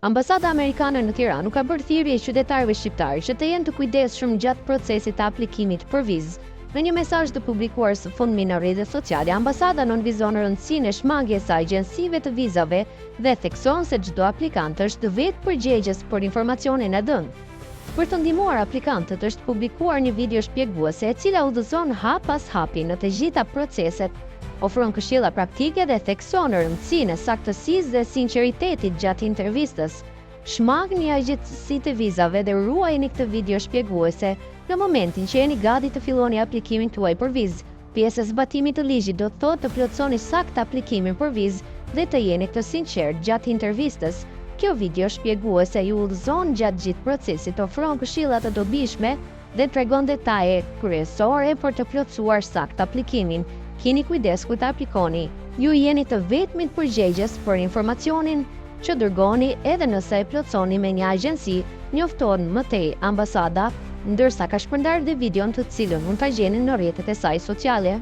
Ambasada Amerikane në Tiranë u ka bërë thirrje qytetarëve shqiptarë që të jenë të kujdesshëm gjatë procesit të aplikimit për vizë. Në një mesazh të publikuar së fundmi në rrjetet sociale, ambasada nënvizon rëndësinë e shmangies së agjencive të vizave dhe thekson se çdo aplikant është vetë përgjegjës për informacionin e dhënë. Për të ndihmuar aplikantët është publikuar një video shpjeguese e cila udhëzon hap pas hapi në të gjitha proceset, ofron këshilla praktike dhe thekson rëndësinë e saktësisë dhe sinqeritetit gjatë intervistës. Shmangni agjencitë e vizave dhe ruajeni këtë video shpjeguese në momentin që jeni gati të filloni aplikimin tuaj për vizë. Pjesë e zbatimit të ligjit do të thotë të plotësoni saktë aplikimin për vizë dhe të jeni të sinqertë gjatë intervistës. Kjo video shpjeguese ju udhëzon gjatë gjithë procesit, ofron këshilla të dobishme dhe tregon detaje kryesore për të plotësuar saktë aplikimin. Kini kujdes kur të aplikoni. Ju jeni të vetmit përgjegjës për informacionin që dërgoni edhe nëse e plotësoni me një agjenci, njofton më tej ambasada, ndërsa ka shpërndarë dhe videon të cilën mund ta gjeni në rrjetet e saj sociale.